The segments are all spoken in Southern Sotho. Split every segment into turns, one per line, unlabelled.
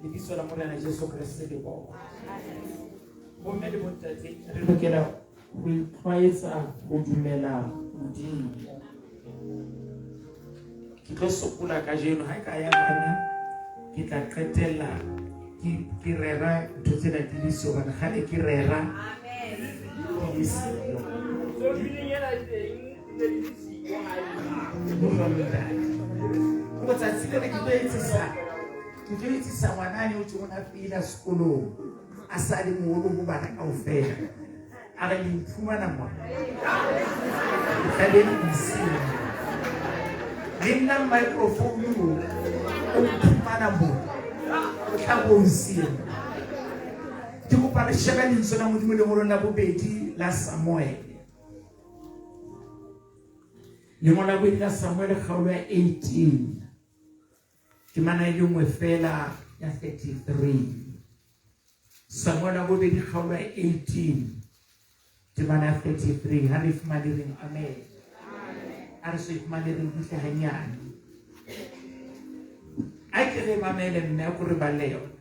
Lebitso la Morena Jesu Kreste le bokwe. Bomme le bontate re lokela ho itlwaetsa ho dumela Modimo. Ke tlo sokola kajeno ha e ka ya bana ke tla qetella ke rera ntho tsena di le siyo hobane kgale ke rera di le siyo. Ho tsatsi lena ke tlo etsisa ke tlo etsisa ngwana ane o tjho ona pela sekolong a sa le moholo ho bana kaofela a re le mphumana mona tla be le bosio le nna microphone o o mphumana mona o tla bo o ke kopa re shebe lentswe la modimo lengolong la bobedi la samuele lengolo la bobedi la samuele kgaolo ya 18 temana e le nngwe fela ya 33 Samuel wa bobedi kgaolo ya 18 temana ya 33 ha re fumane reng amen a re so e fumane reng butle hanyane a ke re mamele mme a ko re balle yona.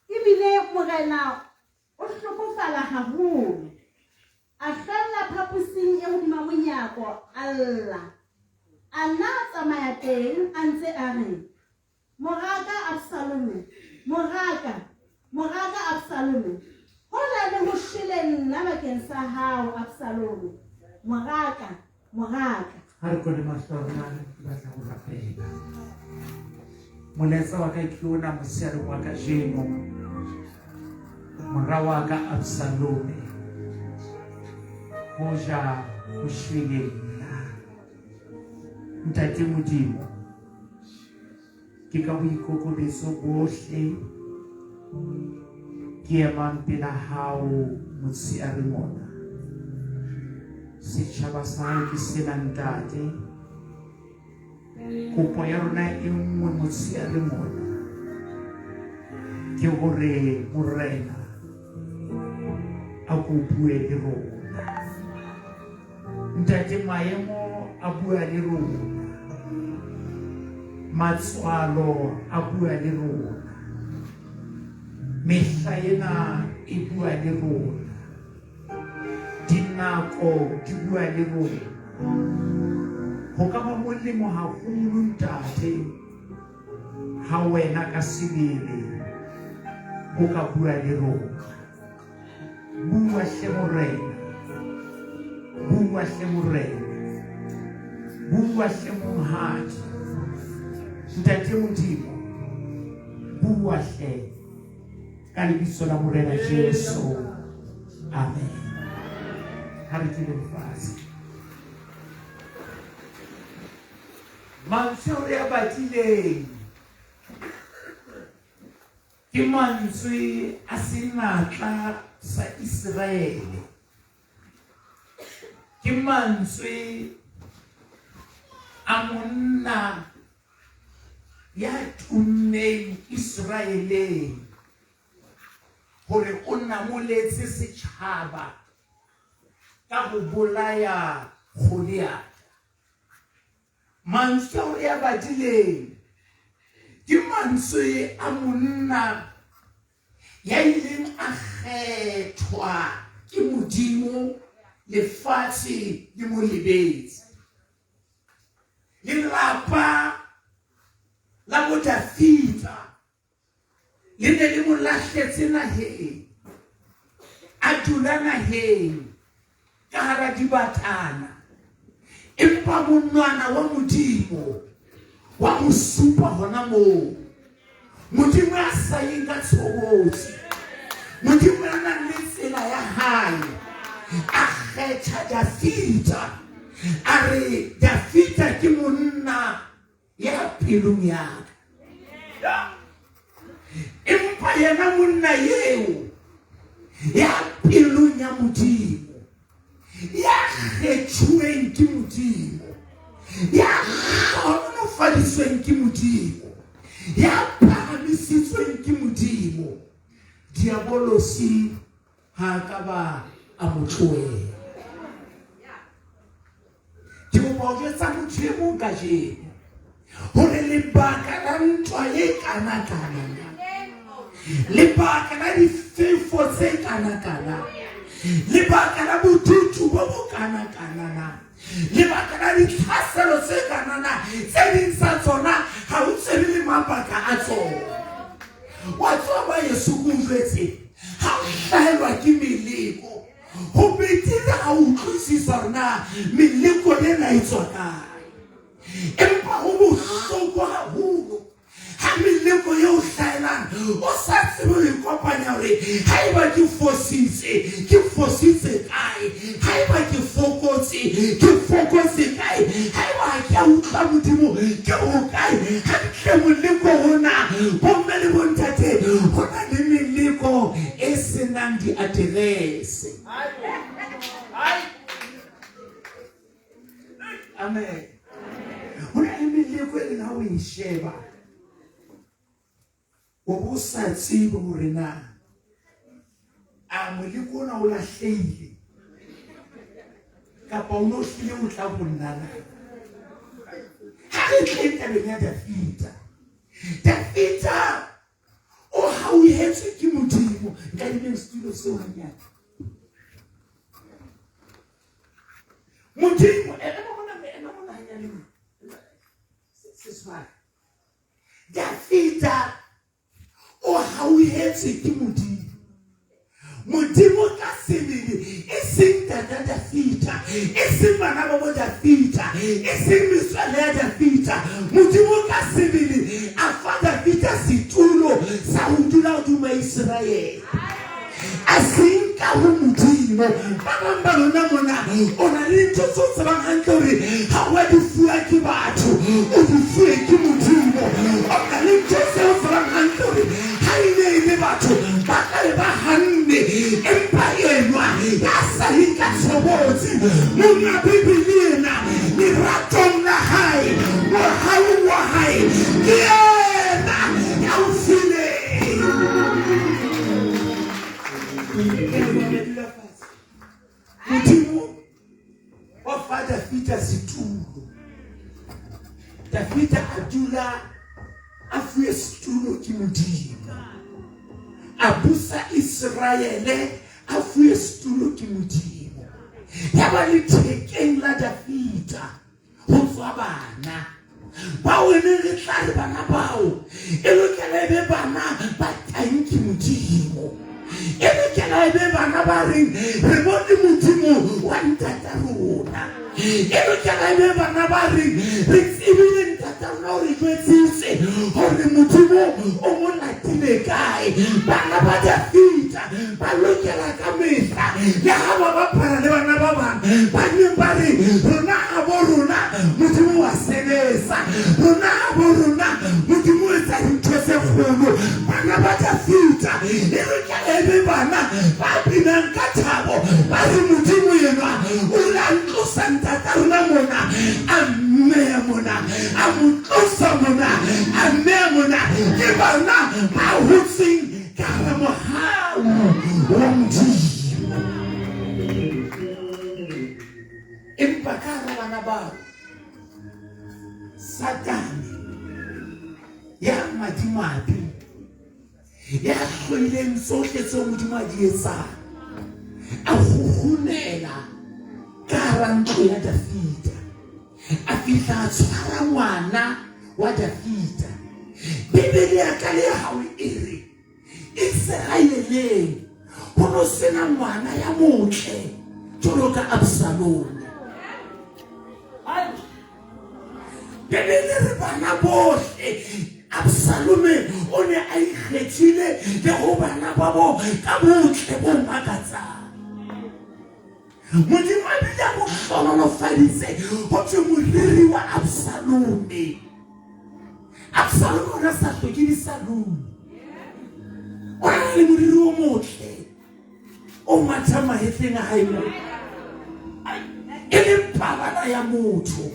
Ebile morena o hlokofala haholo. A hlwella phaposing e hodima monyako, a lla. A nna a tsamaya teng a ntse a re, Mora ka Absalome, mora ka, mora ka Absalome! Hola ne ho shwele nna bakeng sa hao, Absalome, mora ka, mora ka!
Ha re kwale mahlo a rona, ke batla ho rapela. Molaetsa wa ka ke ona motsheareng wa kajeno. Mora wa ka Absalome, hoja ho shwele nna. Ntate Modimo, ke ka boikokobetso bohle ke emang pela hao motsheare mona. Setjhaba sa hao ke sena ntate. Kopo ya rona e nngwe motsheare mona ke hore morena a ko bue le rona. Ntate maemo a bua le rona. Matswalo a bua le rona. Mehla ena e bua le rona. Dinako di bua le rona. Ho ka ba molemo haholo ntate ha wena ka sebele o ka bua le rona. Bua hle Morena. Bua hle Morena. Bua hle Monghadi. Ntate Modimo. Bua hle. Ka lebitso la Morena Jesu. Amen. Ha re dule fatshe. Mantswe ao re a badileng Ke mantswe a senatla sa Iseraele. Ke mantswe a monna ya tummeng Iseraeleng hore o namoletse setjhaba ka ho bolaya Goliatha. Mantswe ao re a badileng ke mantswe a monna ya ileng a kgethwa ke Modimo lefatshe le mo lebetse. Lelapa la bo Dafita le ne le mo lahletse naheng a dula naheng ka hara dibatana empa monwana wa modimo wa mo supa hona moo modimo a sa yeng ka tshobotsi modimo a nang le tsela ya hae a kgetha dafita a re dafita ke monna ya pelong ya ka empa yena monna eo ya pelong ya modimo ya kgethuweng ke modimo ya hlohonolofaditsweng ke modimo ya phahamisitsweng ke modimo diabolosi ha a ka ba a mo tlohela ke kopa ho jwetsa motho e mong kajeno Hore lebaka la ntwa e kana-kana, lebaka la difefo tse kana-kana, lebaka la bodutu bo bo kana-kana na, lebaka la ditlhaselo tse kanana, tse ding tsa tsona ha o tsebe le mabaka a tsona. Wa tseba ba Yesu ke o jwetse, ha o hlahelwa ke meleko, ho betere ha o utlwisisa hore na meleko ena e tswa kae. Empa ho bohloko haholo ha meleko e o hlahelang o sa tsebe ho e kopanya hore haeba ke fositse, ke fositse kae, haeba ke fokotse, ke fokotse kae, haeba ha ke a utlwa Modimo, ke hokae. Hantle moleko ona, bomme le bontate, ho na le meleko e se nang diaterese. Amen. Ho na le meleko e leng ha o e sheba o bo sa tsebe hore na a moleko ona o lahlehile kapa o ne o hlile o tla ho nna na. Ha re tleng tabeng ya Dafita. Dafita o hauhetswe ke Modimo. Nkadimeng setulo seo hanyane. Modimo ema mona ema mona hanyane se tshware. Dafita o hauhetswe ke Modimo. Modimo ka sebele, e seng tata Dafita, e seng bana ba bo Dafita, e seng metswalle ya Dafita. Modimo ka sebele a fa Dafita setulo sa ho dula hodima Iseraele. A se nka ho Modimo. Ba bang ba lona mona, o na le dintho tse o tsebang hantle hore ha wa di fuwa ke batho, o di fuwe ke Modimo. O na le ntho tse o tsebang hantle hore ha e ne e le batho ba tla be ba hanne, empa enwa ya sa yeng ka tshobotsi, monga Bibele ena, leratong la hae, mohaung wa hae, ke yena ya o fileng. Modimo wa fa Dafita setulo. Dafita a dula a fuwe setulo ke Modimo. A busa Iseraele a fuwe setulo ke Modimo. Ya ba lethekeng la Dafita ho tswa bana bao e neng re tla re bana bao e lokela e be bana ba tanki Modimo, e lokela e be bana ba reng re bone Modimo wa ntata rona, e lokela e be bana ba reng re tsebile ntata rona o re jwetsitse hore Modimo o mo latile kae. Bana ba Dafita ba lokela ka mehla le ha ba bapala le bana ba bang ba neng ba re rona ha bo rona Modimo wa sebetsa, rona ha bo rona Modimo o etsa dintho tse kgolo. Bana ba Dafita e lokela e be bana ba binang ka thabo, ba re Modimo enwa o ile a ntlosa ntata rona mona a mmeya mona, a mo tlosa mona a mmeya mona. Ke bana ba hotseng ka hara mohau wa Modimo. Empa ka hara bana bao, Satane ya madimabe, ya hloileng tsohle tseo Modimo a di etsang, a kgukgunela ka hara ntlo ya Dafita, a fihla a tshwara ngwana wa Dafita. Bibele ya tlaleha hao e re Iseraeleng ho no sena ngwana ya motle jwalo ka Absalome. Bibele re bana bohle Absalome o ne a ikgethile le ho bana ba bo ka botle bo makatsang. Modimo a bile a mo hlohonolofaditse ho thwe moriri wa Absalome. Absalome o ne a sa hloke disalune. O na le moriri o motle o mathang mahetleng a hae mo. E le pabala ya motho.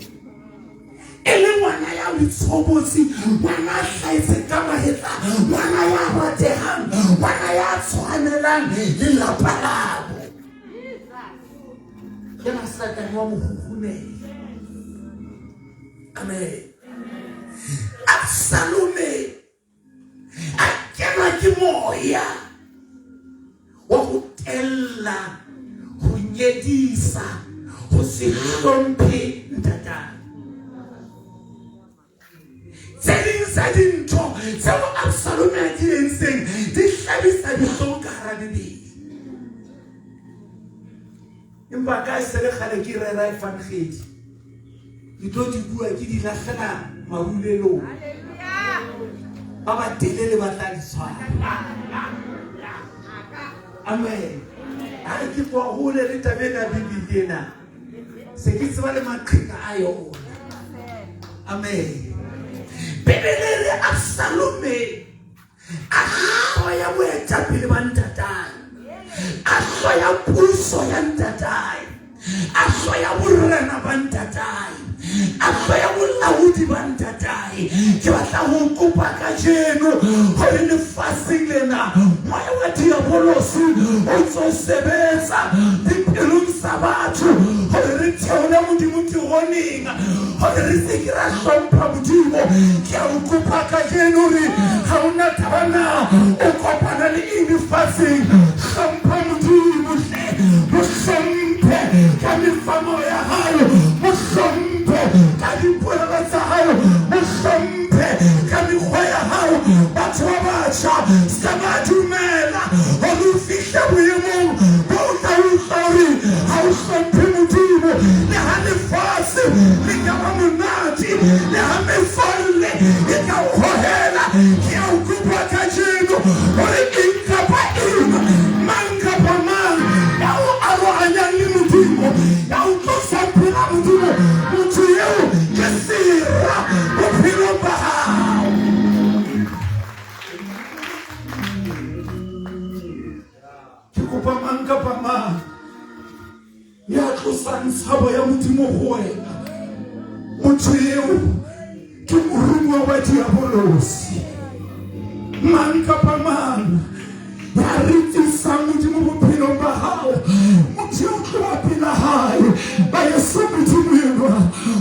E le ngwana ya ditshobotsi, ngwana a hlahetseng ka mahetla, ngwana ya ratehang, ngwana ya tshwanelang lelapa labo. Yaba Satane wa mo kgukgunela. Amen. nyedisa ho se hlomphe ntatae. Tse ding tsa dintho tseo Absalome a di entseng di hlabisa dihlong ka hara Bibele. Empa ka e se le kgale ke rera evangedi, ke tlo di bua ke di lahlela marulelong. Ba ba telele ba tla di tshwara. Amen. Ha ke tloha hole le taba ena Bibele ena. Se ke tseba le maqheka a yona. Amen. Bibele e re Absalome a hloya boetapele ba ntatae, a hloya puso ya ntatae, a hloya borena ba ntatae, a hloya bolaodi ba ntatae. Ke batla ho kopa kajeno hore lefatsheng lena moya wa diabolosi o ntse o sebetsa dipelong tsa batho hore re theole Modimo teroneng, hore re se ke ra hlompha Modimo. Ke a o kopa kajeno hore ha o na taba na o kopana le eng lefatsheng, hlompha Modimo hle, mo hlomphe ka mefamao ya hao, mo hlomphe ka dipolelo tsa hao, mo hlomphe ka mekgwa ya hao. Batho ba batjha se ba dumela hore o fihle boemong bo o tla utlwa hore ha o hlomphe Modimo, le ha lefatshe le ka ba monate, le ha metswalle e ka o hohela. Ke a o kopa kajeno hore eng kapa eng, mang kapa mang ya o arohanyang le Modimo, ya o tlosang pela Modimo, motho eo ke sera bophelong ba hao. Ke kopa mang kapa mang ya tlosang tshabo ya Modimo ho wena, motho eo ke morumuwa wa diabolosi. Mang kapa mang ya retisang Modimo bophelong ba hao, motho eo tloha pela hae. Ba yeso Modimo enwa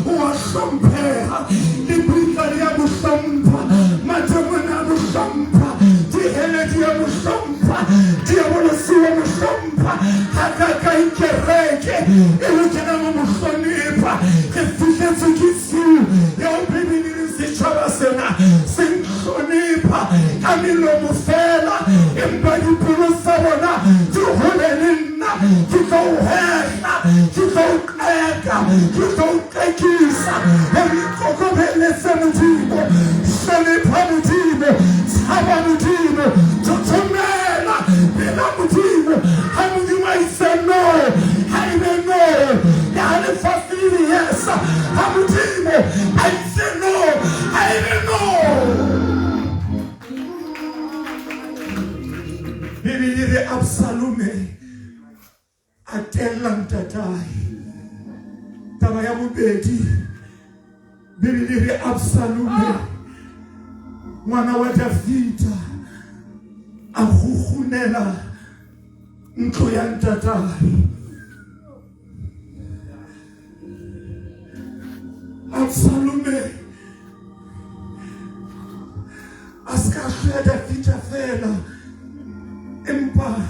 o a hlompheha, lebitla le a mo hlompha, mademone a mo hlompha, dihele di a mo hlompha, diabolosi wa mo hlompha. Hakakang kereke e lokelang ho mo hlonepha. Re fihletswe ke tshiu eo Bibele e reng setjhaba sena se ntlhonepha ka melomo feela, empa dipelo tsa bona di hole le nna. Ke tlo o hehla, ke tlo o qeka, ke tlo o qekisa hore ikokobelletse Modimo. Hlonepha Modimo, tshaba Modimo, thothomela pela Modimo. Ha Modimo a itse no, ha e be no. Le ha lefatshe le re yes, ha Modimo a itse no, ha e be no. Bibele e re Absalome a tella ntatae. Taba ya bobedi, Bibele e re Absalome ngwana wa Dafita a kgukgunela ntlo ya ntatae. Absalome a se ka hloya Dafita fela, empa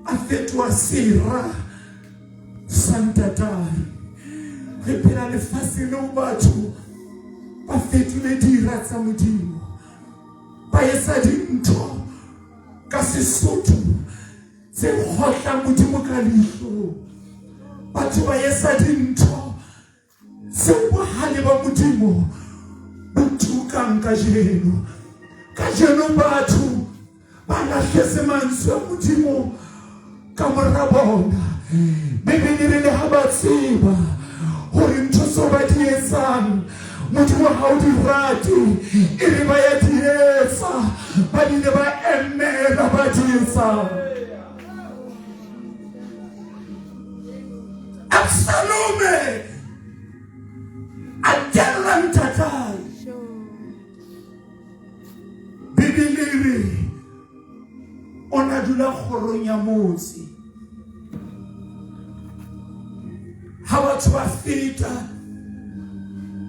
a fetoha sera sa ntatae. Re phela lefatsheng leo batho ba fetole dira tsa Modimo, ba etsa dintho ka Sesotho tse kgotlang Modimo ka leihlo. Batho ba etsa dintho tseo bohale ba Modimo bo tukang kajeno. Kajeno batho ba lahletse mantswe a Modimo ka mora bona. Bibele re le ha ba tseba hore ntho tseo ba di etsang Modimo ha o di rate, e re ba ya di etsa, ba bile ba emela ba di etsang. Absalome a tella ntatae. Bibele e re o na dula kgorong ya motse. Ha batho ba feta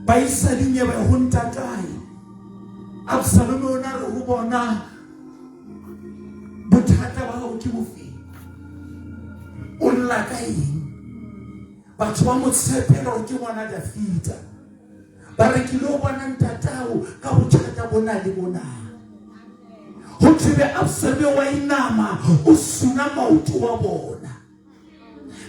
ba isa dinyewe ho ntatae, Absalome o na re ho bona, bothata ba hao ke bofe? O lla lla ka eng batho ba mo tshepela gore ke ngwana dafita ba re ke lo bona ntatao ka bothata bona le bona go thebe absalome wa inama o suna maoto wa bona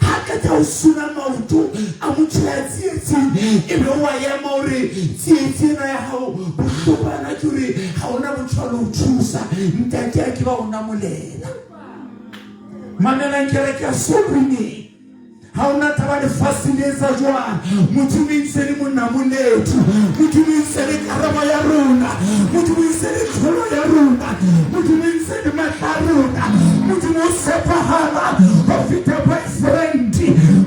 ha qeta o suna maoto a motho ya tsietsing e be wa ema gore tsietsi ena ya gago bohloko yana ke gore ga ona motho a le o thusa ntate a ke ba o namolela mamelang kereke ya sobrine ga ona taba lefatshe le etsa jwang modimo e ntse le monamoledi modimo e ntse le karabo ya rona modimo e ntse le tlholo ya rona modimo e ntse le matla a rona modimo o tshepahala ho feta boyfriend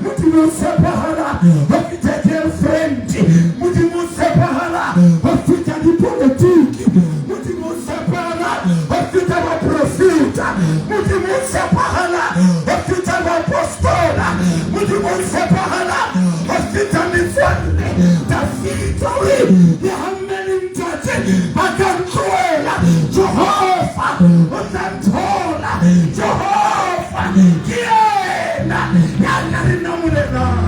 modimo o tshepahala ho feta girlfriend modimo o tshepahala ho feta dipolotiki modimo o tshepahala ho feta baprofeta modimo o tshepahala ho feta baapostola modimo o tshepahala ho feta metswalle dafita o re le ha mme le ntate ba ka ntlohela jehova o tla nthola jehova ke yena ya tla re namolelang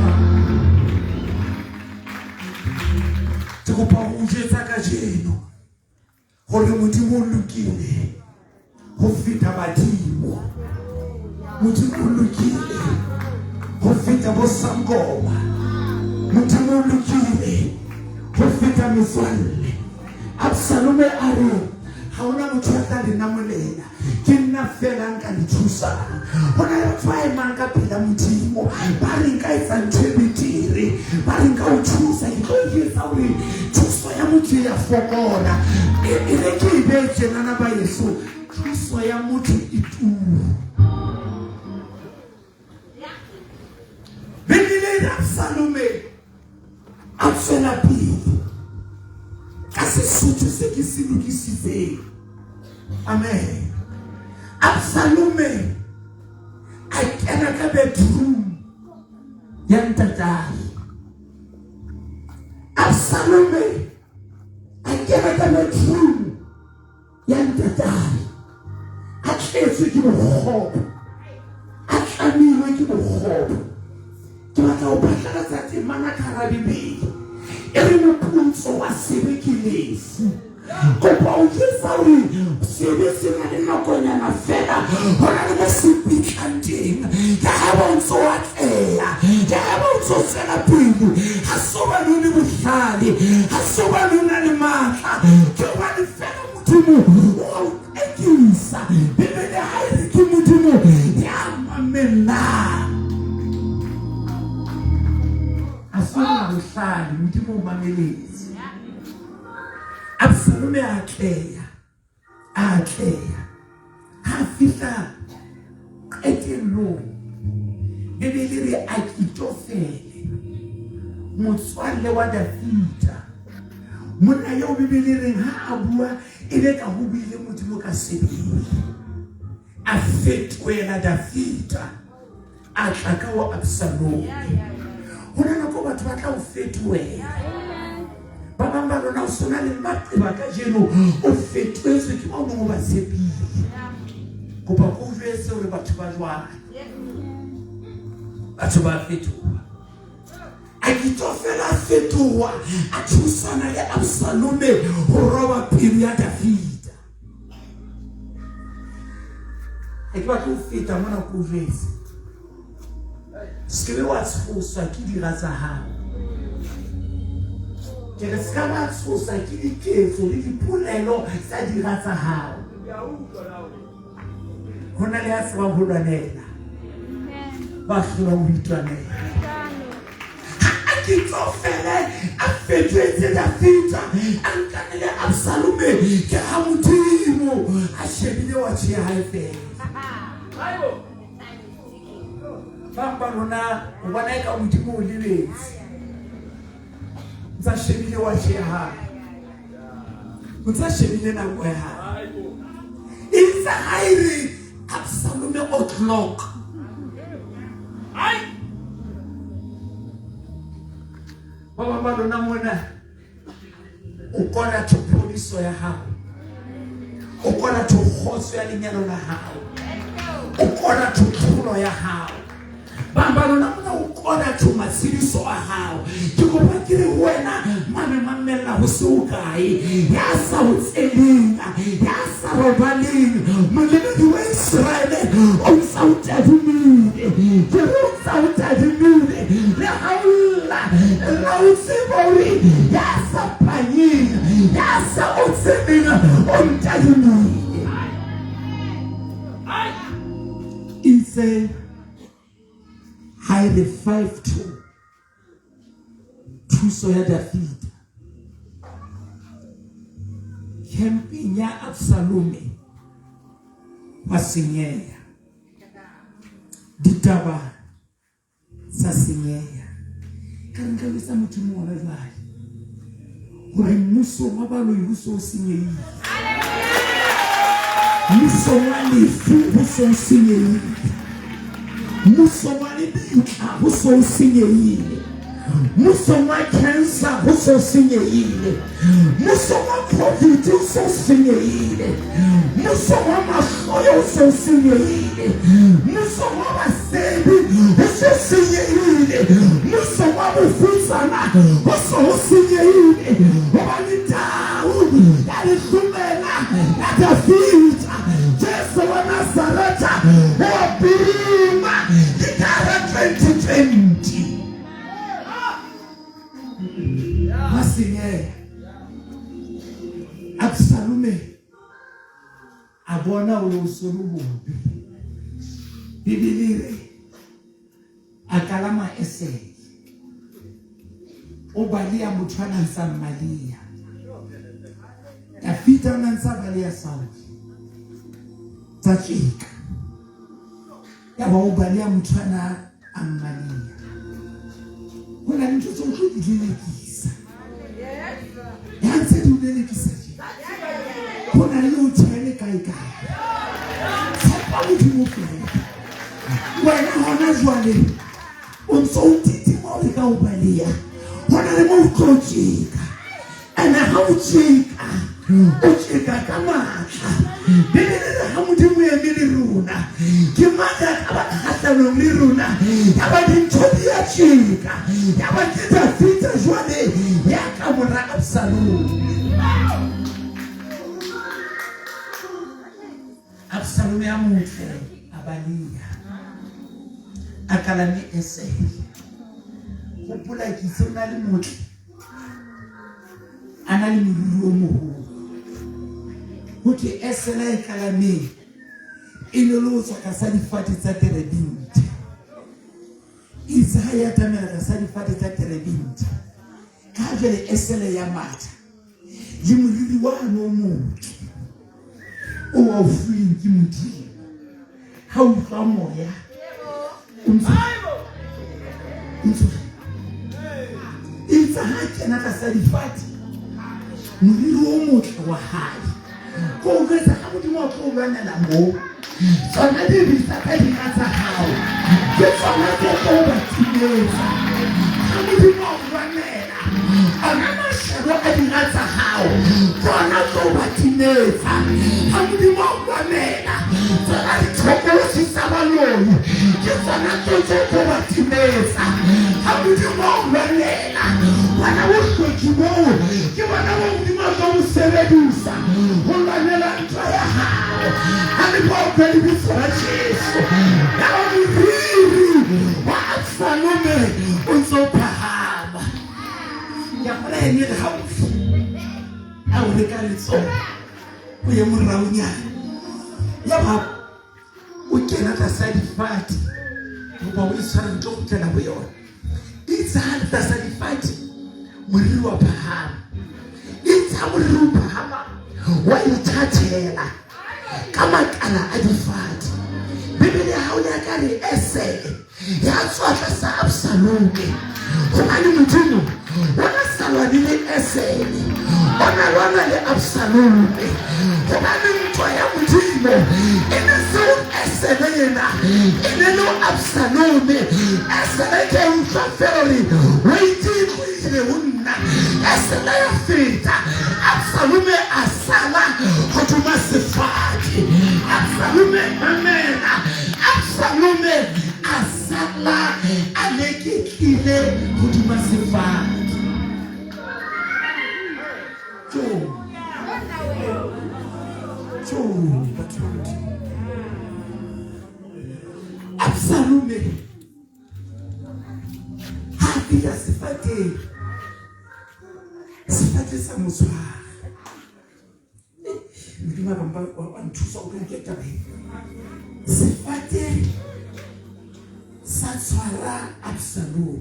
ke kopa ho o jwetsa kajeno gore modimo o lokile go feta badimo modimo o lokile go feta bosangoma modimo o lokile go feta metswalle absalome a re ga ona motho a tla le namolela ke nna fela nka le thusang go na le batho ba emang ka pela modimo ba re nka etsa ntho e betere ba re nka o thusa ke tlo e etsa gore thuso ya motho e ya fokola e e re ke e bee tjenana ba yeso thuso ya motho e turu Bibele e re Absalome a tswela pele ka Sesotho se ke se lokisitseng. Amen. Absalome a kena ka bedroom ya ntatae. Absalome a kena ka bedroom ya ntatae a tletswe ke bokgopo a tlamilwe ke bokgopo ke batla go phatlalatsa temana ka hara bibele e re moputso wa sebe ke lefu kopa o jwetsa gore sebe se na le nakonyana fela go na le mo se pitlang teng ke ga ba ntse o atleha ke ga ba ntse o tswela pele ga se obane o le bohlale ga se obane o na le maatla ke obane fela modimo o a o ekisa bibele ga e re ke modimo ya mamellang a se ona bohlale modimo o mameletse absalome a atleha a atleha ha a fihla qetellong bibele re akitofele motswalle wa dafita monna eo bibele reng ha a bua e be ka ho buile modimo ka sebele a fetohela dafita a tla ka ho absalome ho na nako batho ba tla o fetohela ba bang ba lona o sona le maqeba kajeno o fetohetswe ke ba o neng o ba tshepile kopa ko o jwetse hore batho ba jwang batho ba fetoha akitofele a fetoha a thusana le absalome ho roba pelo ya dafida ga ke batle go feta mona ko jwetse se ke be wa tshoswa ke dira tsa gago ke re se ka wa tshoswa ke diketso le dipolelo tsa dira tsa gago go na le ya tsebang go lwanela ba hlolang go itwanela Akitofele a fetoetse Dafita a nkane le Absalome ke ha Modimo a shebile watjhe ya hae fela. Bang ba lona o bona eka Modimo o lebetse. Ntsa shebile watjhe ya hae. O ntsa shebile nako ya hae. Itse ha e re Absalome o'clock. Ai! Ba bang ba lona mona o kona to phodiso ya hao. O kona to kgotso ya lenyalo la hao. O kona to tlholo ya hao. Bang ba lona mona o kona tjho matshediso a hao. Ke kopa ke re ho wena mame mamella ho se o kae. Ya sa o tseleng, ya sa robaleng, molebedi wa Iseraele o ntsa o tadimile. Ke re o ntsa o tadimile. Le ha o lla, lla o tseba hore ya sa panyeng, ya sa o tseleng o ntadimile. Itse ha e re 5-2 thuso ya Dafida camping ya Absalome wa senyeha ditaba tsa senyeha ka re nka jwetsa modimo ona jwale gore mmusong wa baloi ho se o senyehile mmusong wa lefu ho se o senyehile mmusong wa lebitla ho se o senyehile mmusong wa cancer ho se o senyehile mmusong wa covid o se o senyehile mmusong wa mahloyo o se o senyehile mmusong wa basebi o se o senyehile mmusong wa bofutsana ho se ho senyehile hobane tau ya lehlomela la Dafita Jesu wa Nazaretha o a puruma ke ka hara 2020 ba senyeha Absalome a bona o o solo bobe Bibele e re a kalama esele o baleha motho a nang sa mmaleha Dafita o nang sa baleha Saule tsa tjeka ya ba o baleha motho a na a mmaleha ho na le ntho tse o tlo di lelekisa ya ntse di o lelekisa je ho na le o tshwele kae kae tshepa modimo fela wena hona jwale o ntse o titima o leka ho baleha ho na le mo o tlo tjeka ene ha o tjeka o tjeka ka matla bibele re ha modimo eme le rona ke mang ya ka ba kgahlanong le rona ya ba dintho di ya tjeka ya ba ke dafita jwale ya ka mora absalome Absalome a motle a baleha a kalame esele gopola ke itse o na le motle a na le moriri o mogolo go thwe esele e kalameng e ne le go tswa tlasa difate tsa terebinthe itse ga e atamela tlasa difate tsa terebinthe ka jale esele ya matha le moriri wane o motle o wa o fuweng ke modimo ha o utlwa moya o ntse itse ha kena tlasa difate moriri o motle wa hae ko o jwetsa ha modimo wa tlo o lwanela moo tsona dibitsa tsa dira tsa hao ke tsona tse tlo ba timetsa ha modimo a o lwanela ona mashano a dira tsa hao ke ona tlo ba timetsa ha modimo a o lwanela tsona dithokolosi tsa baloi ke tsona tlo tse tlo ba timetsa ha modimo a o lwanela bona bohloki boo ke bona bo modimo a tlo bo sebedisa ho lwanela ntwa ya hao a le bokwe lebitso la Jesu ya ba moriri wa Absalome o ntse o phahama ya gola ene re gaufi a o leka letsogo o ye moraonyana ya ba o kena tlasa difate goba o itshwara ntle go kgutlela go yona itse ha le tlasa difate moriri wa phahama itse ha moriri o phahama wa ithathela ka makala a difate bibele ya hao ya ka re esele ya tswa tlasa absalome gobane modimo o na sa lwane le esele o na lwana le absalome gobane ntwa ya modimo e ne se o esele yena e ne le o absalome esele ke utlwa fela gore o itse e tloile go nna esele ya feta absalome a sala godima sefate absalome mamela absalome a sala shwella a leketlile hodima sefate. Tjo. Tjo, batho ba Modimo. Absalome ha a fihla sefateng, sefate sa mo tshwara. Modimo a bang wa nthusa o tlo utlwa taba e. Sefate sa tshwara Absalome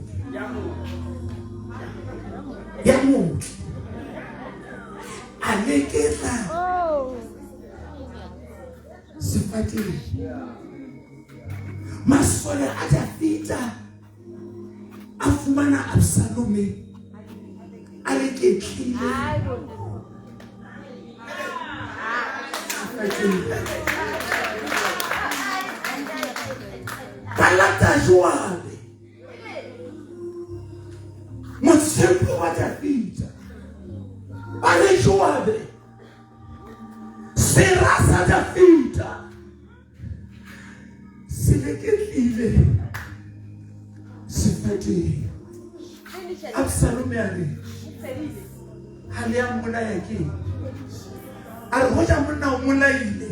ya motle a leketla sefateng. Masole a Dafita a fumana Absalome a leketlile sefateng. Ba lata Joabe, motshepo wa Dafita, ba re Joabe, sera sa Dafita se leketlile sefateng. Absalome a re, ha le a mmolaya ke eng? A re, hoja monna o molaile,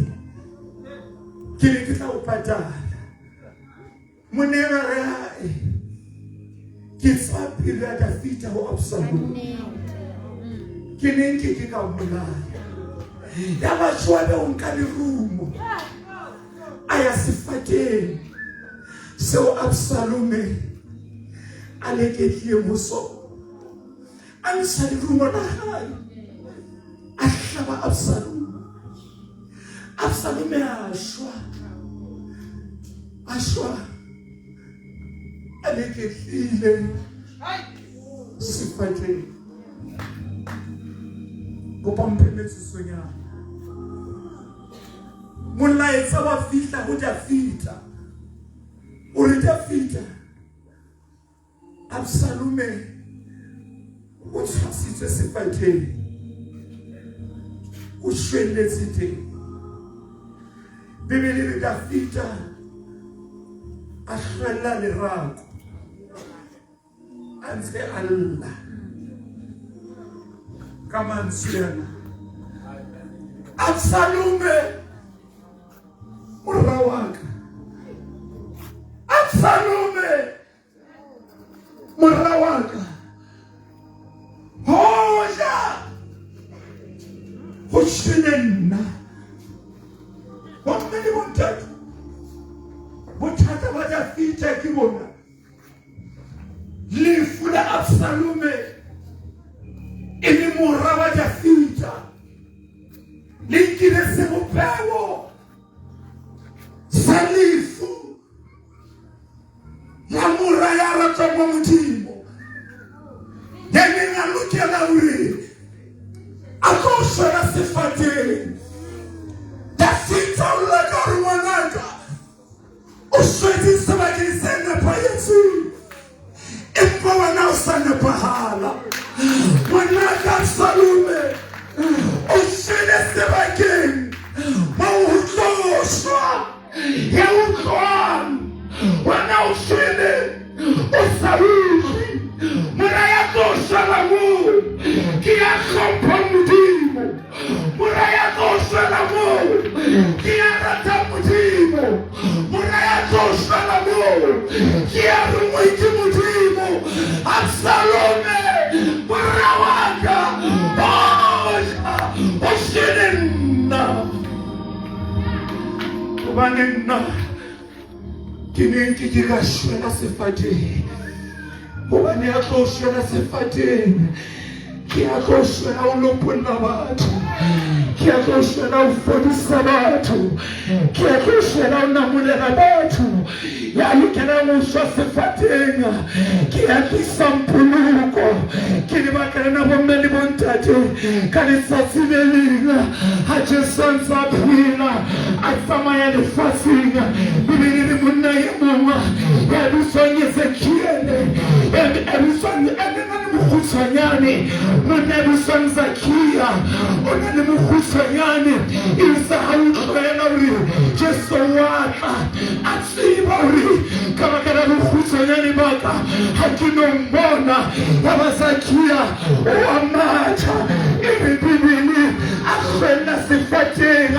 ke ne ke tla o patala. Monna a re, ae, ke tswa pelo ya Dafita ho Absalome, ke ne nke ke ka o molaya. Yaba Joabe o nka lerumo a ya sefateng seo Absalome a leketlileng ho sona, a ntsha lerumo la hae a hlaba Absalome. Absalome a shwa, a shwa a leketlile sefateng. Kopa mphe metsotsonyana. Molaetsa wa fihla ho Dafita, o re, Dafita, Absalome o tshwasitswe sefateng, o shwelletse teng. Bibele re Dafita a hlwella lerako a ntse a lla ka mantswe ana, Absalome mora wa ka, Absalome mora wa ka, hoja ho shwele nna. Bomme le bontate, bothata ba Dafita ke bona lefu la Absalome e le mora wa Dafita le nkile sebopeho sa lefu la mora ya ratwang wa Modimo, ya neng a lokela hore a tlo shwela sefateng. Dafita o lla ka hore ngwanaka o shwetse sebakeng se nepahetseng, empa wena o sa nepahala. Ngwanaka Absalome o shwele sebakeng moo ho tlo shwa ya utlwang, wena o shwele o sa utlwe. Mora ya tlo shwela moo ke ya hlomphang Modimo, mora ya tlo shwela moo ke ya ratang Modimo, mora ya tlo shwela moo ke ya rongwe ke Modimo. Absalome mora wa ka, hoja o shwele nna, hobane nna ke ne nke ke ka shwela sefateng, hobane ya tlo shwela sefateng ke ya tlo shwela o lopolla batho, ke ya tlo shwela o fodisa batho, ke ya tlo shwela o namolela batho. Ya lokelang ho shwa sefateng ke ya tlisang poloko. Ke lebaka lena bomme le bontate, ka letsatsi le leng ha Jesu a ntse a phela a tsamaya lefatsheng, Bibele le monna e mong ya bitswang Ezekiele, ya bitswang a neng a le mokgutshwane. mokgutshwanyane. Monna ya bitswang Zakia o na le mokgutshwanyane. Itse ha utlwela hore Jesu wa tla, a tseba hore ka baka la bokgutshwanyane ba ka ha ke no mmona. Ya ba Zakia o a matha, e re Bibele a hlwella sefateng.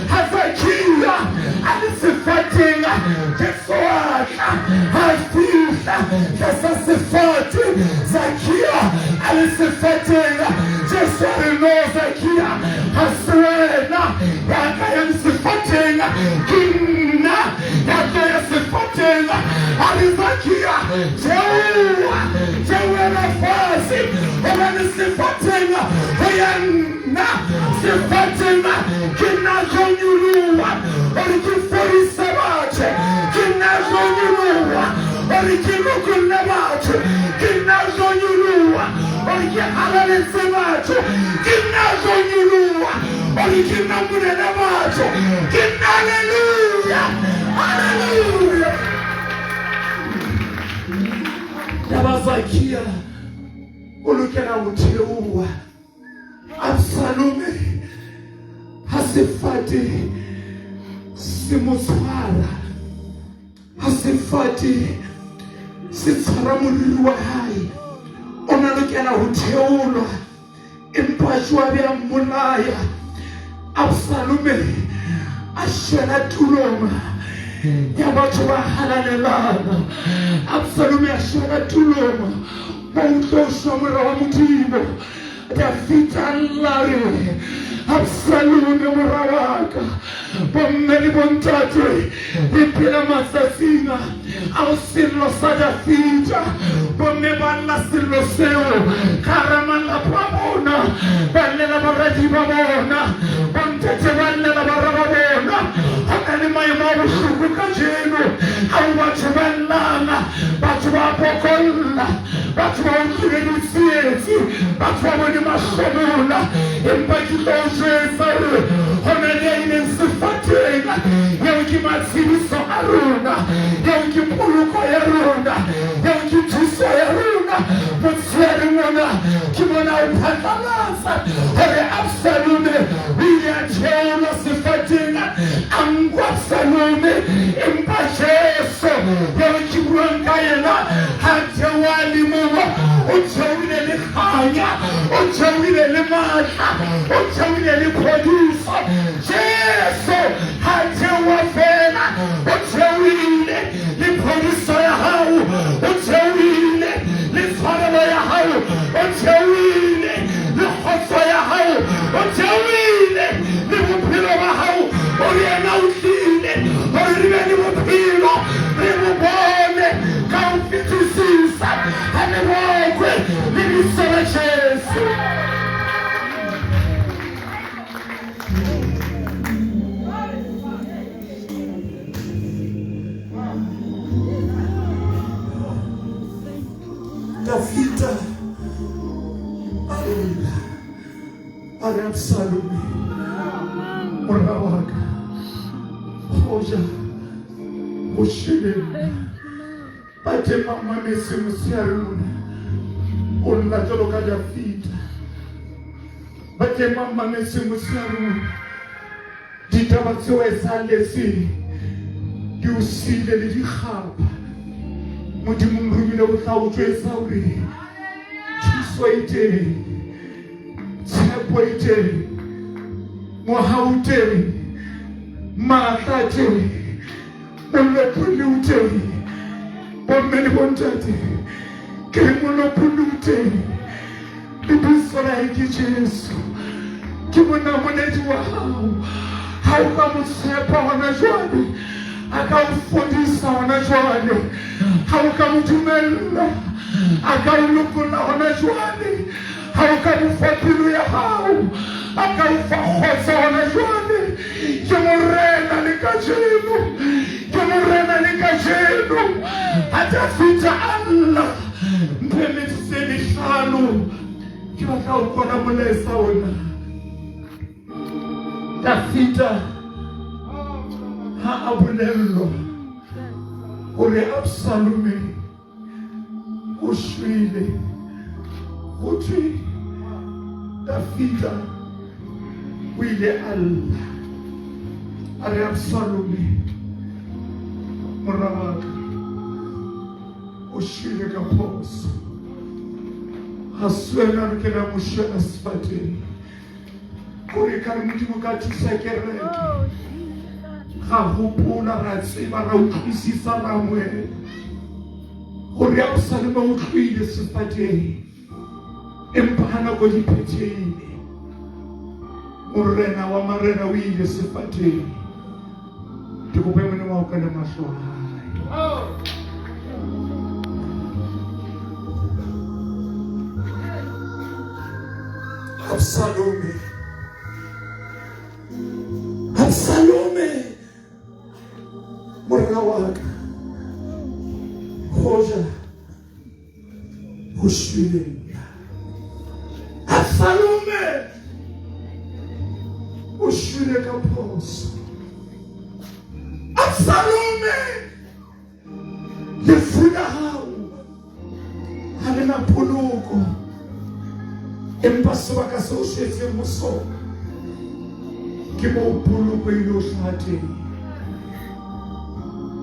Ha Zakia a le sefateng, Jesu a tla, ha fihla tlasa sefate. Zakia a le sefateng, Jesu a re, No, Zakia, ha se wena ya ka yang sefateng, ke nna ya tlo ya sefateng. A re, Zakia, theoha, theohela fatshe, hobane sefateng ho ya nna, sefateng ke nna tlo nyoloha hore ke fodise batho, ke nna tlo nyoloha hore ke lokolle batho, ke nna tlo nyoloha hore ke halaletse batho, ke nna tlo nyoloha hore ke namolele batho, ke nna. Haleluya, haleluya. Taba Zakia o lokela ho theoha. Absalome ha sefate se mo tshwara, ha sefate se tshwara moriri wa hae, o na lokela ho theolwa, empa Joabe a mmolaya. Absalome a shwela tulong ya batho ba halalelang. Absalome a shwela tulong mo tlo shwa mora wa Modimo. Dafita a lla re, Absalome mora wa ka. Bomme le bontate, re phela matsatsing ao sello sa Dafita. Bomme ba lla sello seo ka hara malapa a bona, ba llela baradi ba bona, bontate ba llela bara ba bona. Ho na le maemo a bohloko kajeno ao batho ba llang, batho ba bokolla, batho ba utlwile ditsietsi, batho ba bone mahlomola. Empa ke tlo o jwetsa hore ho na le ya ileng sefateng. Eo ke matshediso a rona, eo ke poloko ya rona, eo ke thuso ya rona. Motsheareng ona ke bona o phatlalatsa hore Absalome o ile a theolwa sefateng, a nkwa Absalome, empa Jesu eo ke buang ka yena ha theoha le mong, o theohile le kganya, o theohile le matla, o theohile le phodiso. Jesu ha theoha fela, o theohile le phodiso ya hao, o theohile le tshwarelo ya hao, o theohile le kgotso ya hao, o theohile le bophelo ba hao. O re yena o tlile hore re be le bophelo, re bo bone ka ho fetisisa. Ha le bokwe lebitso la Jesu. Dafita a lla, a re, Absalome mora wa ka, hoja o shwele nna. Ba teng ba mametse motshehare mona, o lla jwalo ka Dafita. Ba teng ba mametse motshehare mona, ditaba tseo etsahalletseng di o siile le dikgapha. Modimo nromile o tla o jwetsa hore thuso e teng, tshepo e teng, mohau o teng, matla a teng, molopolli o teng. Bomme le bontate, ke re molopolli o teng. Lebitso la hae ke Jesu, ke monamoledi wa hao. Ha o ka mo tshepa hona jwale, a ka o fodisa hona jwale. Ha o ka mo dumella, a ka o lokolla hona jwale. Ha o ka mo fa pelo ya hao, a ka o fa kgotso hona jwale. Ke morena le kajeno, ke morena le kajeno. Ha Dafita a lla, mphe metsotso e mehlano, ke batla ho kwana molaetsa ona. Dafita ha a bolellwa hore Absalome o shwele, Go thwe Dafida o ile a lla a re, Absalome mora wa ka o shwele ka phoso, ga se wena a lokelang go shwela sefateng. Gore ka re Modimo ka thusa kereke ga gopola ra tseba ra utlwisisa ra amohela gore Absalome o tlohile sefateng, empa ha nako di phethehile morena wa marena o ile sefateng. Ke kopa e mone wa o ka le mahlo a hae. Absalome, Absalome morena wa ka, hoja ho shwele nna. Absalome o shwele ka phoso. Absalome lefu la hao ha le na poloko, empa sebaka seo shwetseng ho sona ke moo poloko e ile ho hlaha teng.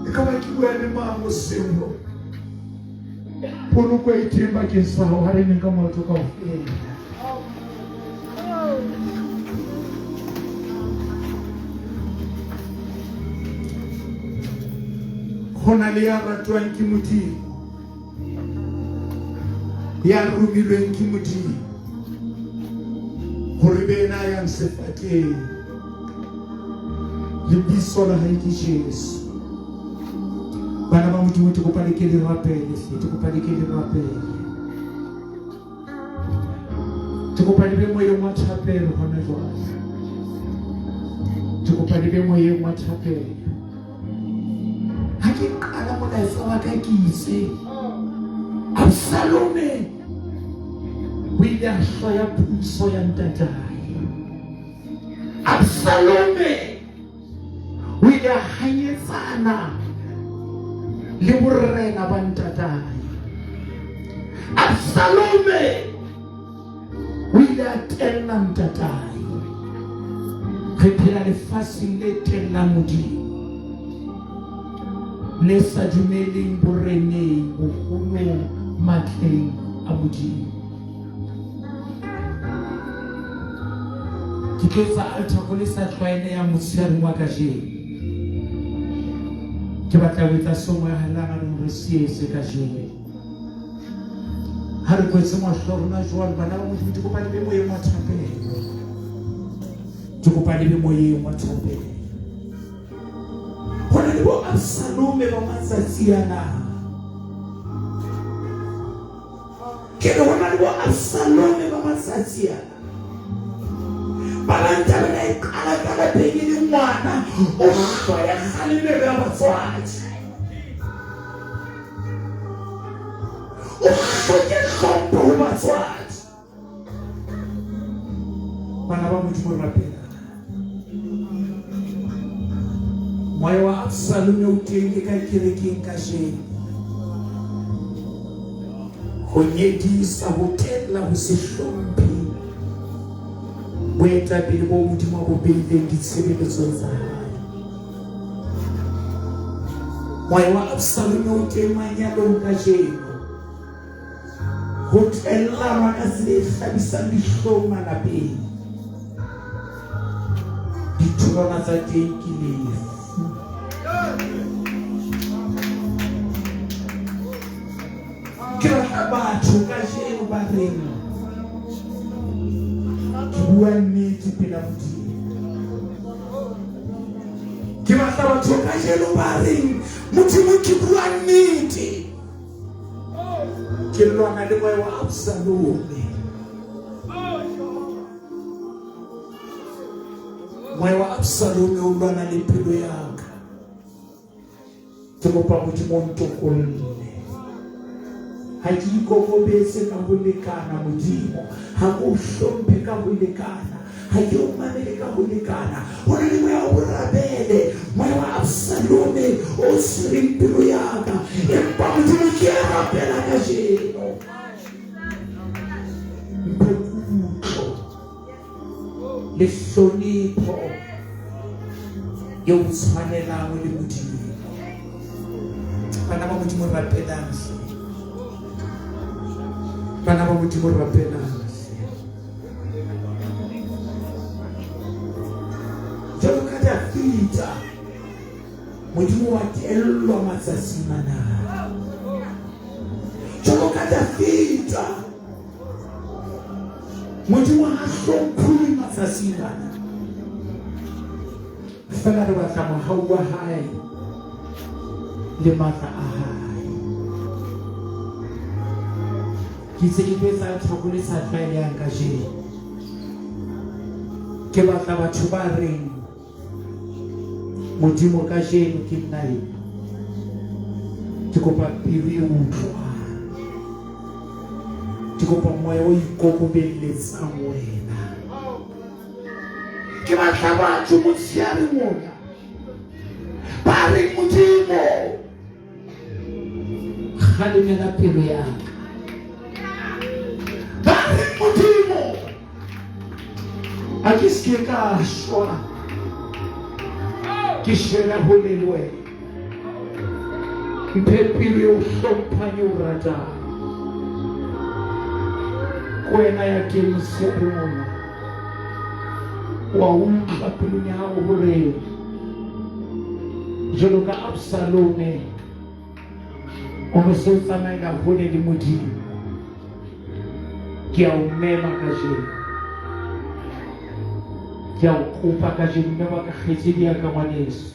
E ka ba ke bua le mang hoseng hona? Poloko e teng bakeng sa hao, ha re neng ka maoto kaofela. Ho na le ya ratwang ke Modimo, ya romilweng ke Modimo hore be ena a yang sefateng. Lebitso la hae ke Jesu. Bana ba Modimo, ke kopa le ke le rapele hle, ke kopa le ke le rapele. Ke kopa le be moyeng wa thapelo hona jwale. Ke kopa le be moyeng wa thapelo. Ha ke qala molaetsa wa ka ke itse Absalome o ile a hloya puso ya ntatae. Absalome o ile a hanyetsana le borena ba ntatae. Absalome o ile a tella ntatae. Re phela lefatsheng le tellang Modimo, le sa dumeleng boreneng, boholong, matleng a Modimo. Ke tlo etsa altar call e sa tlwaelehang motshehareng wa kajeno. Ke batla ho etsa seo Moya Halalelang a reng re se etse kajeno. Ha re kwetse mahlo a rona jwalo, bana ba Modimo, ke kopa le be moyeng wa thapelo. Ke kopa le be moyeng wa thapelo. Ho na le bo Absalome ba matsatsi ana. Ke re ho na le bo Absalome ba matsatsi ana. Ba bang taba ena e qala ka lapeng e le ngwana, o hloya kgalemelo ya batswadi. O hloke hlompho ho batswadi. Bana ba Modimo, rapela. Moya wa Absalome o teng le ka kerekeng kajeno. Ho nyedisa, ho tella, ho se hlomphe boetapele bo Modimo a bo beileng ditshebeletsong tsa hae. Moya wa Absalome o teng manyalong kajeno. Ho tellanwa ka tsela e hlabisang dihlong malapeng. Ditholwana tsa teng ke lefu. Ke batla batho kajeno ba reng ke bua nnete pela Modimo. Ke batla batho kajeno ba reng Modimo ke bua nnete. Ke lwana le moya wa Absalome. Moya wa Absalome o lwana le pelo ya ka. Ke kopa Modimo o ntokolle. Ha ke ikokobetse ka ho lekana Modimo, ha ke o hlomphe ka ho lekana, ha ke o mamele ka ho lekana. Ho na le moya wa borabele, moya wa Absalome o tshwereng pelo ya ka. Empa Modimo ke a rapela kajeno. kutlo le hlonipho eo o tshwanelang le Modimo. Bana ba Modimo rapelang hle. Bana ba Modimo rapelang hle. Jwalo ka Dafita, Modimo wa tellwa matsatsing ana. Jwalo ka Dafita, Modimo ha hlomphuwe matsatsing ana. Fela re batla mohau wa hae le matla a hae. Ke itse ke tlo etsa tlhoko le sa tlwaelehang kajeno. Ke batla batho ba reng Modimo kajeno ke nna ena. Ke kopa pelo e utlwang. Ke kopa moya o ikokobelletsang wena. Ke batla batho motsheare mona ba reng Modimo kgalemela pelo ya ka. Ba reng Modimo a ke se ke ka shwa ke shwela hole le wena. Mphe pelo e o hlomphang e o ratang. Ko wena ya teng motsheare mona. Wa utlwa pelong ya hao hore jwalo ka Absalome o no se o tsamaela hole le Modimo. Ke a o mema kajeno. Ke a o kopa kajeno mme wa ka kgaitsedi ya ka ngwaneso.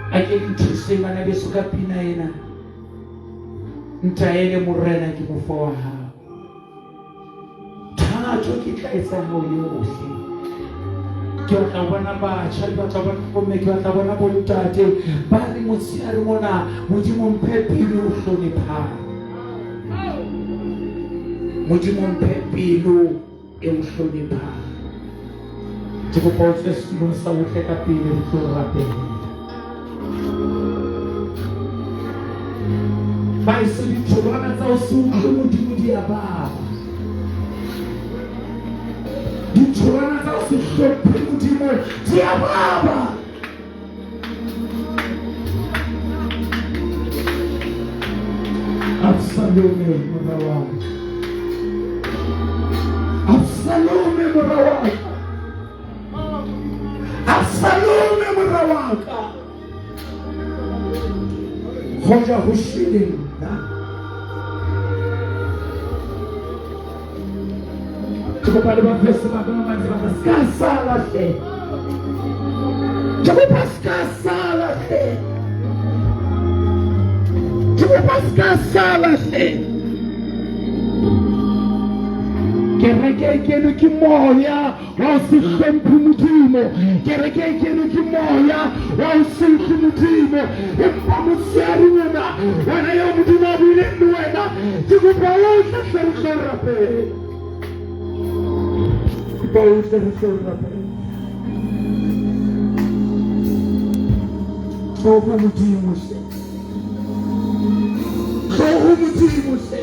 A ke nthuse bana beso ka pina ena. Ntaele Morena ke mofo wa hao. Thato ke tla etsa hao yohle. Ke batla ho bona batjha, ke batla ho bona bomme, ke batla ho bona bontate ba re motsheare mona Modimo mphe pelo o hloniphang. Modimo mphe pelo e o hloniphang. Ke kopa o tswe setulong sa o tle ka pele re tlo rapela. Baeso ditholwana tsa ho se utlwe Modimo di a baba. Ditholwana tsa ho se hlomphe Modimo di a baba. Absalome mora wa ka. Absalome mora wa ka. Absalome mora wa ka. Hoja ho shwele nna. Ke kopa le ba fe sebaka ba bantse ba ka ska sala hle. Ke kopa ska sala hle. Ke kopa ska sala hle. Kereke e kenwe ke moya wa ho se hlomphe Modimo. Kereke e kenwe ke moya wa ho se utlwe Modimo. Empa motshehare ona, wena eo Modimo a buileng le wena, ke kopa o tle hle re tlo rapela. Kopa o tle re tlo rapela. Tlo ho Modimo hle. Tlo ho Modimo hle.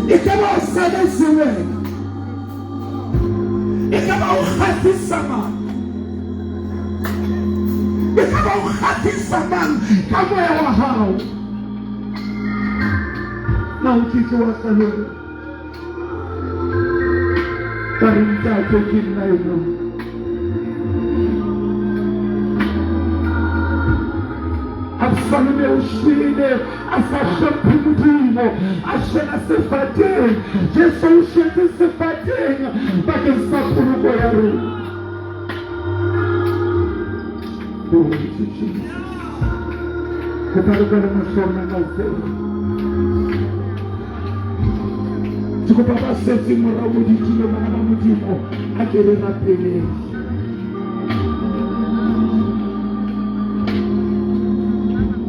E ka ba o saletse wena. E ka ba o kgahlisa mang. E ka ba o kgahlisa mang ka moya wa hao. Na o ke ke wa tla le wena. Ka re ntate ke nna eno. Absalome o shwele a sa hlomphe Modimo, a shwela sefateng. Jesu o shwetse sefateng bakeng sa poloko ya rona. Glory to Jesus. Kopa re kwale mahlo a rona kaofela. Ke kopa ba setseng morao mo ditulong bana ba Modimo a ke re rapeleng.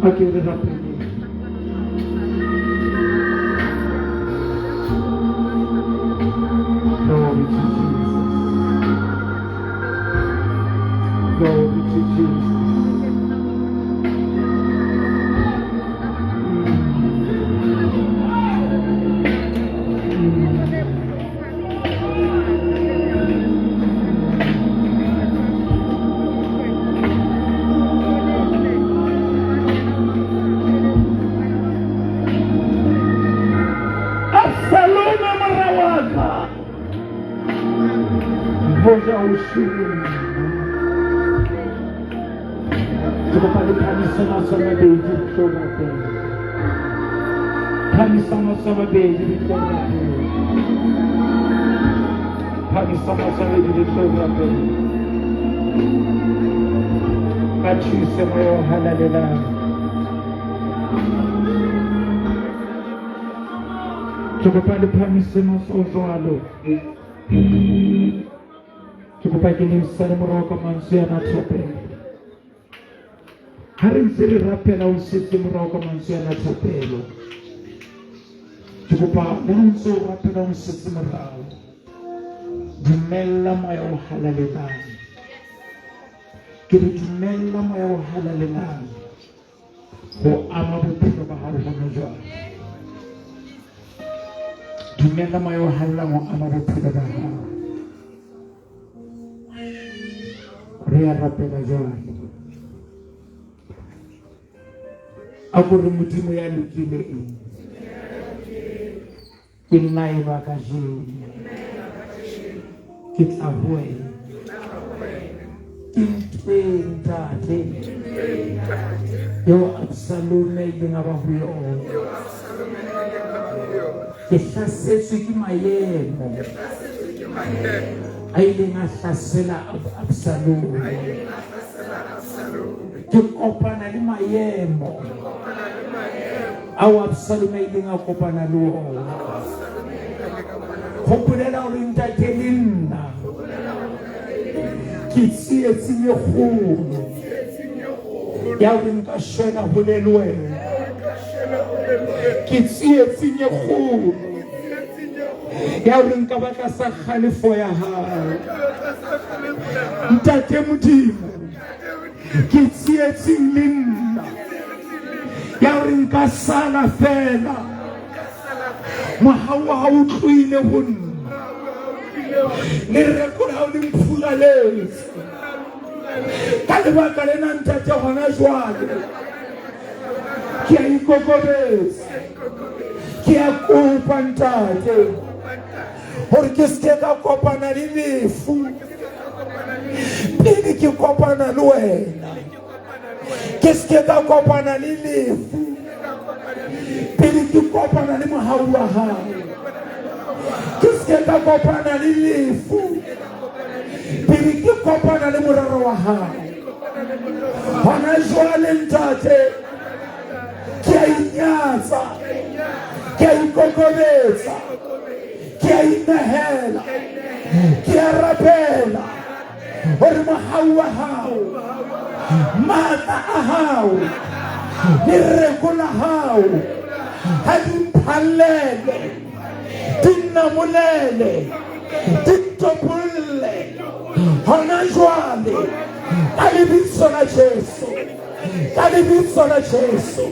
A ke re rapeleng. Glory to Jesus. Glory to Jesus. o shwele nna. Ke kopa le phamise matsoho a mabedi re tlo rapela. Phamisa matsoho a mabedi re tlo rapela. Phamisa matsoho a mabedi re tlo rapela. Ba thuse moya o halalelang. Ke kopa le phamise matsoho jwalo. Ke kopa ke le sale morao ka mantswe ana a thapelo. Ha re ntse re rapela o setse morao ka mantswe ana a thapelo. Ke kopa le ha ntse o rapela o setse morao. Dumella moya o halalelang. Ke re dumella moya o halalelang ho ama bophelo ba hao hona jwale. Dumella moya o halalelang ho ama bophelo ba hao. Re a rapela jwale. A ko re Modimo ya lokileng. Ke nna enwa kajeno. Ke tla ho wena. Ke ntweng ntate. Eo Absalome a ileng a ba ho yona. Ke hlasetswe ke maemo a ileng a hlasela Absalome. Ke kopana le maemo ao Absalome a ileng a kopana le ona. Ho bolela hore ntate le nna ke tsietsing e kgolo ya hore nka shwela hole le wena. Ke tsietsing e kgolo ya hore nka ba tlasa kgalefo ya hao. Ntate Modimo, ke tsietsing le nna ya hore nka sala fela mohau wa hao o tlohile ho nna. Lereko la hao le mphuraletse. Ka lebaka lena ntate hona jwale ke a ikokobetsa, ke a kopa ntate hore ke se ke ka kopana le lefu pele ke kopana le wena. Ke se ke ka kopana le lefu pele ke kopana le mohau wa hao. Ke se ke ka kopana le lefu pele ke kopana le morero wa hao. Hona jwale ntate ke a inyatsa, ke a ikokobetsa, ke a inehela, ke a rapela hore mohau wa hao, matla a hao, lereko la hao ha di mphallele, di nnamolele, di ntopolle hona jwale ka lebitso la Jesu, ka lebitso la Jesu,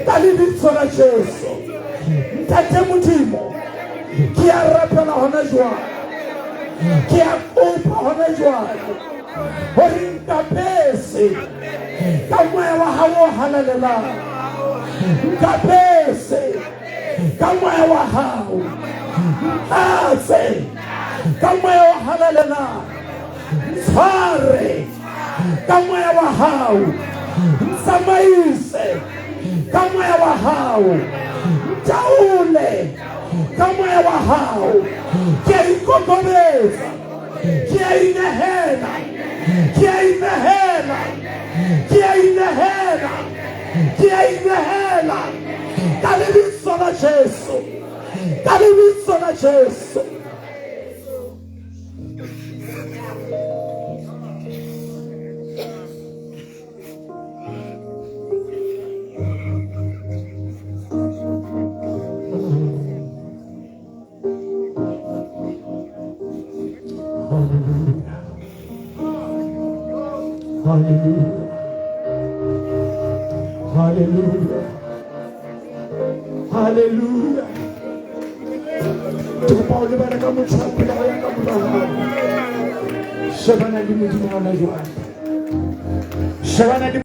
ka lebitso la Jesu. Ntate Modimo, ke a rapela hona jwale, ke a kopa hona jwale hore nkapese ka moya wa hao o halalelang, nkapese ka moya wa hao, ntlatse ka moya o halalelang, ntshware ka moya wa hao, ntsamaise ka moya wa hao, ntaole ka moya wa hao. Ke a ikokobetsa, ke a inehela, ke a inehela, ke a inehela, ke a inehela ka lebitso la Jesu, ka lebitso la Jesu. Hallelujah. Hallelujah. Hallelujah. Hallelujah. Ke kopa o lebale ka motho a phela go ya ka morao hao. Shebana le Modimo hona jwale. Shebana le